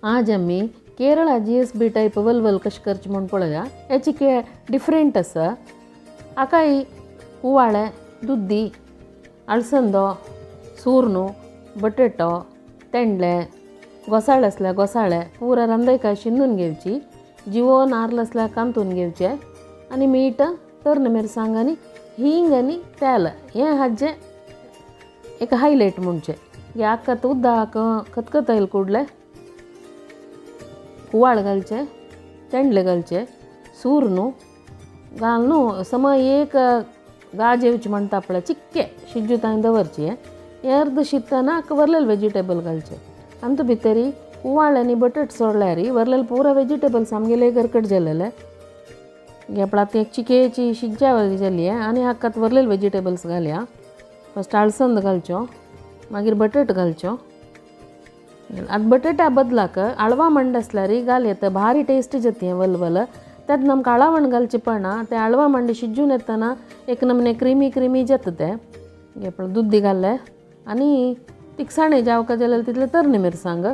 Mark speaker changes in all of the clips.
Speaker 1: आज आमी Kerala GSB type वलवल कशें करचें म्हूण पळोवया. हेची के डिफरंट आसा. हाकाय कुवाळे, दुद्दी, अळसंदो, सुर्णू, बटेटो, तेंडले, घोसाळे आसल्यार घोसाळे पुरा रांदयकाय शिंदून घेवची. जिवो नार्ल आसल्यार कांतून घेवचे आनी मीठ, तरण मिरसांग आनी हिंग आनी तेल हें हाजें एक हायलायट म्हणचें. हे आक्का उदक खतखतायल कुडले कुवाळ घालचे, तेंडले घालचे, सूर घालून सम एक गाज येवची म्हणटा पळय, चिक्के शिजूताय दवरची. हें अर्द शिजतना हाका वरलेले वेजिटेबल घालचे. अंत भितरी कुवाळ आनी बटट सोडल्यार वरलेले पुरा वेजिटेबल्स आमगेले गरकट जालेले. पळय आतां एक चिकेची शिज्जा जाली आनी हाका वरलेले वेजिटेबल्स घालया. फस्ट अळसंद घालच्यो, मागीर बटट घालच्यो. आतां बटाट्या बदलाक आळवा मंड आसल्यार घाल येता, भारी टेस्ट जाता हें वलवल. तेन्ना आमकां आळावण घालचें पडना. तें आळवा मांड शिजून येतना एक नमने क्रिमी क्रिमी जाता तें. हे पळय दुद्दी घाल्लें आनी तिखसाणे जावका जाल्यार तितलें तरणी मिरसांग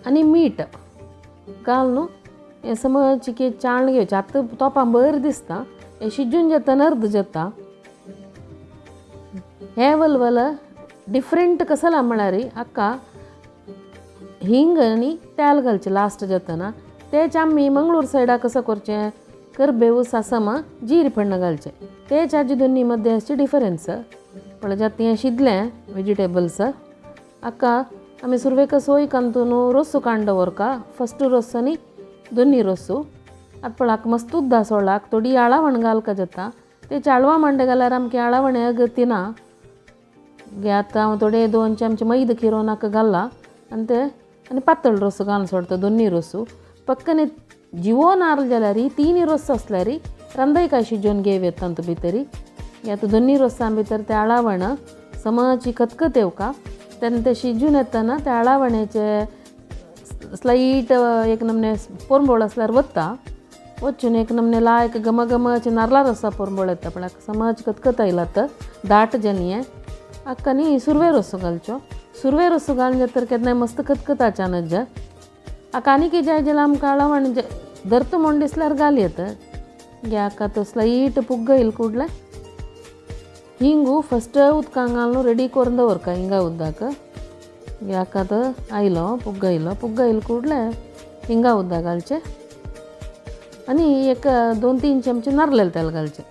Speaker 1: आनी मीठ घालून हें समज चिके चाळण घेवचें. आतां तोपां बरें दिसता, हें शिजून जातना अर्द जाता. हें वलवल डिफरंट कसला म्हळ्यार हाका हिंग आनी तेल घालचें लास्ट जातना. तेच आमी मंगळूर सायडा कसो करचें, करबेव, सासम, जीर फण्ण घालचें. तेच हाजे दोनी मदें आसचे डिफरंस. पळय जाता हें शिजलें वेजिटेबल्स. हाका आमी सुरवेक सोय कांतून रोसू काडून दवरका, फस्ट रोस आनी दोनी रोसू. आतां पळय हाका मस्त उद्दा सोडला. थोडी आळावण घालका जाता. तेच आळवा मांडे घाल्यार आमगे आळावण अगती ना. गे आतां हांव थोडे 2 चमचे मैदा किरोवन हाका घालला आनी ते आनी पातळ रोस घालून सोडता. दोनी रोसू पक्कने जिवो नारल जाल्यार, तीन रोस आसल्यार रांदयकाय शिजोवन घेव येता तातूंत भितरी. आतां दोनी रोसां भितर ते आळावण समची खतखत येवका. तेन्ना ते शिजून येतना ते आळावणेचे स्लायट एक नमने पोरंबोळ आसल्यार वता, वचून एक नमने लायक घमघमचे नारला रोसा पोरंबोळ येता. पण समज खतखत आयला तर दाट जाली हें. हाका न्ही सुरवे रोसो घालच्यो. सुरवे रोसो घालून जाता केन्नाय मस्त खतखता अचानक. हाका आनी कितें जाय जाल्यार आमकां आळवण धरता म्हूण दिसल्यार घाल येता. गे हाका तो स्लायट पुग्ग येयले कुडले हिंगू फस्ट उदकान घालून रेडी करून दवरका हिंगा उदक. गे हाका तो आयलो पुग्ग येयलो. पुग्ग येयले कुडले हिंगा उदक घालचें आनी एक 2-3 चमचे नारलेलें तेल घालचें.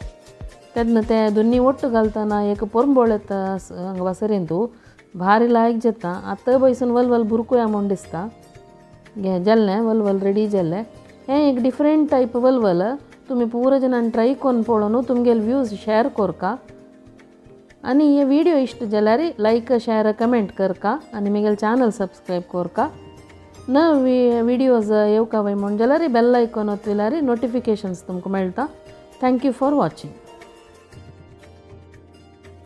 Speaker 1: तेन्ना ते दोनी ಒಟ್ಟು घालतना एक पोरंबोळ येता हांगा वासरेंतू, भारी लायक जाता. आतां पयसून वलवल बुरकुया म्हूण दिसता. गे जालें वलवल रेडी जालें. हें एक डिफरंट टायप वलवल. तुमी पुरा जाणांनी ट्राय करून पळोवन तुमगेले व्यूज शेअर करका. आनी हे विडियो इश्ट जाल्यार लायक, शेअर, कमेंट करका आनी म्हगेलें चॅनल सबस्क्रायब करका. नवी विडियोज येवका वय म्हूण जाल्यार बेल आयकॉन ओतल्यार नोटिफिकेशन्स तुमकां मेळटा. Thank you for watching.